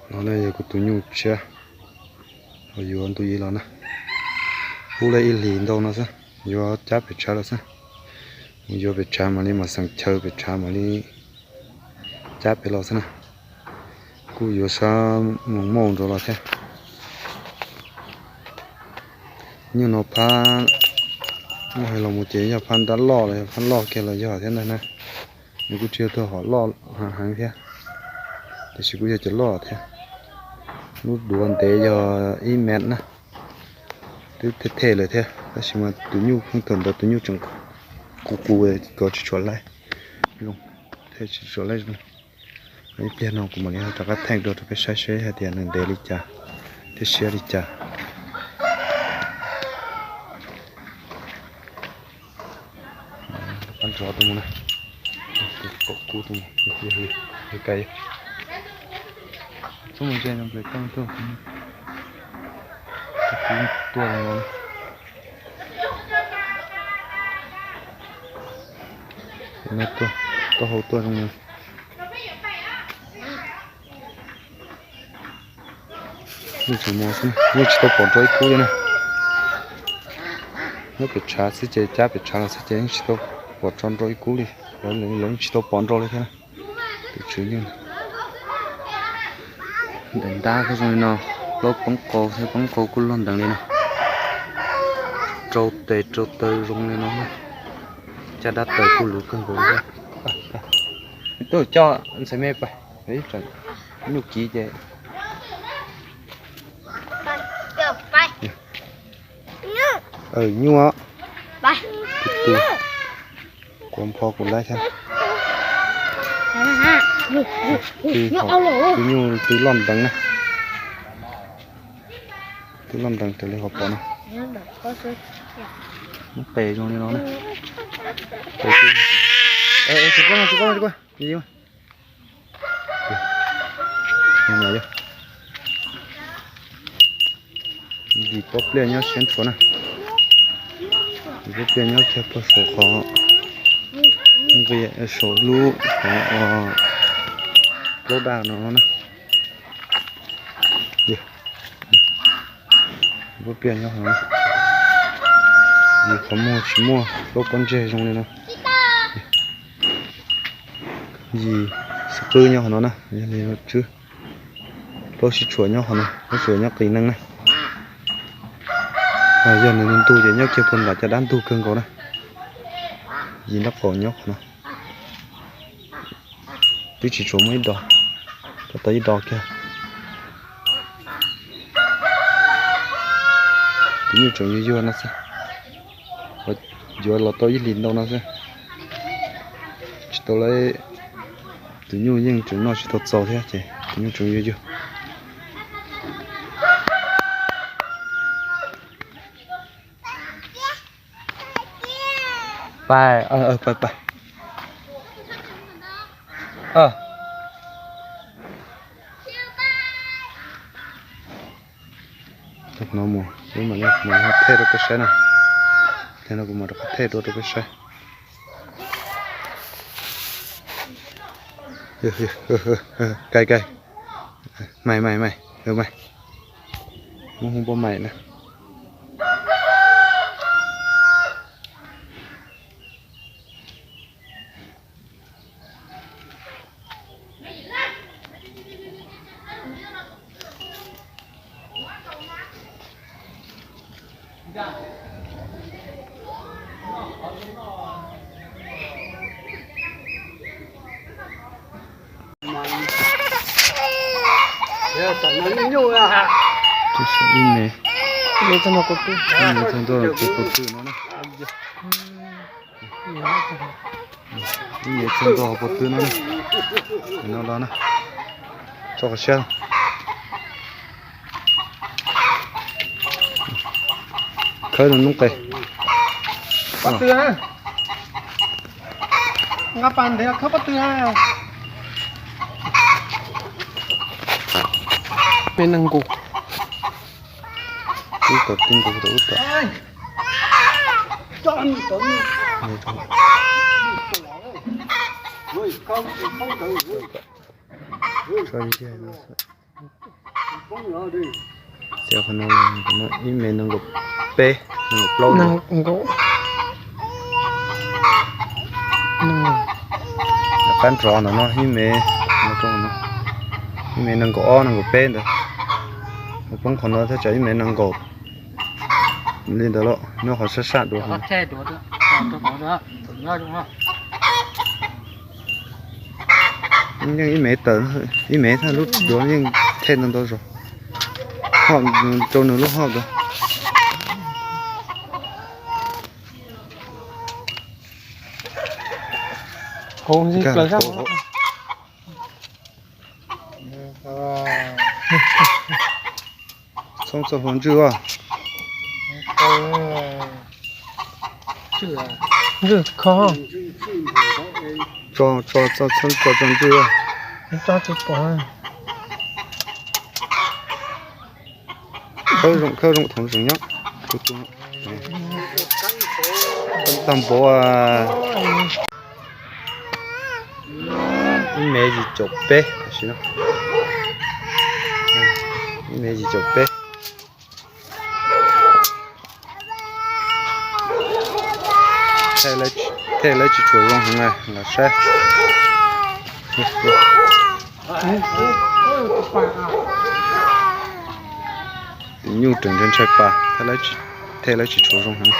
No ne yog kuv tus nyuj tshiab uas yuav ntu ib los na. Pub li ib hlis ntau no xwb, yuav cab pem tshav los xwb. Mus yuav pem tshav mam li mam xeem chaw pem tshav mam li cab pem los xwb na. Kuj yuav sab moos mauj nrad los thiab. Nyuj no phab, muaj hais los mus ces yog phab nrab loj los yog phab loj kiag los yog thiab ntag na. Nws kuj tsis yog tuag hom loj heev thiab, tiam sis kuj yog cov loj thiab. Lub duav ntev yog ib mev na, twb thej thej lawm thiab, tab sis mas tus nyuj pheej thaum ntawd tus nyuj tseem qus qus, kov tsis tshua laib zoo, thej tsis tshua laib zoo. Ib pliag no kuv mam li rov qab theej dua rau peb saib seb hais tias nws ntev li cas thiab siab li cas. Pab nrov tus mus na, tus kom kub tus mus, yog ka, txhob mus ze no nplaim toj tuaj, kub tuaj zoo no. Taub hau tuaj zoo no. Yeej tsis mus xwb, yeej tsis tau pom nrau ib kub li na. Nyob pem tshav xwb ces cab pem tshav los xwb ces yeej tsis tau pom tso nrau ib kub li. Lawv yeej tsis tau pom nrau li thiab na. Tus tswv yeej ntev ntab zoo li no, plaub poob qau thiab poob qau kuj loj nteev li no. Rau tes rau taw zoo li no, caj dab taws kuj luv kawg nkaus li. Tuaj coj ntxhais me pais, nyuj kiv ces nyuj, tus twg quav npho kuv laib thiab. Tus nyuj twb loj nteev na, twb loj nteev raws li qhov pom no. Muab pes zoo li no na. Tsis quaj, tsis quaj, tsis quaj. Yim pob pliaj nyob siab ntshuav na. Yim pob pliaj nyob kiag puag saum qhov nqi, saum lub qhov plaub daj no na. Yim pob pliaj nyob qhov no. Yim qhov muag tsis muaj plaub pob ntseg zoo li no. Yim xwb qwb nyob qhov no na, yog li tswb. Plaub sib tshuam nyob qhov no, plaub sib tshuam nyob qis neeg na. Yog nws ntug ces nyob kiag puag nram caj dab ntug kawg nkaus na. Yim nrab qaum nyob qhov no. Twb tsis tshua muaj ib dos, tau ib dos kiag. Tus nyuj tseem yuag yuag no xwb, yuav los tau ib hlis ntau no xwb. Tsis tau lawm, tus nyuj yeej tseem noj tsis tau txaus thiab ces tus nyuj tseem yuag yuag. Pais, pais, pais. Hnov mus, kuv mam li ho thej rau peb saib na. Hle no kuv mam rov qab thej dua rau peb saib. Kai kai. Mai mai mai, mai. Muab hu npauj mai na. Ib me, ib me txog ntua kuv puas twg no na. Ib me txog ntua kuv puas twg no na. No los na, tso qhov siab. Khawb rau noob qes. Pob tw, nqa pas ntev khawb pob tw. Me neeg nkaus. Ub tom, ti nkaus tom, ub tom. Tso nthiaj no xwb. Ces qhov no ib me nees nkaum peb, nees nkaum plaub, nees nkaum. Qab nrov ntawm no ib me, ib me nees nkaum ob nees nkaum peb ntawd. Poob qhov no thiaj tsam ib me nees nkaum li ntawd lawm, nyob qhov sab sab dua. Yeej ib me tawm, ib me thiaj lub duav yeej thej ntau ntau zog, hoj rau nws lub hoj ntawd. Txhob txoj hlua ntswj os. Ntswj kho. Tso, tso, txhob tso ntswj os. Khawb zoo, khawb zoo thaum zeem nyob. Tag npaum. Ib me yim caum peb tam sim no. Ib me yim caum peb. Thej lawv tsis tshua zoo heev na, los saib. Tus nyuj tseem ntshai ntshai pas, thej lawv tsis tshua zoo heev.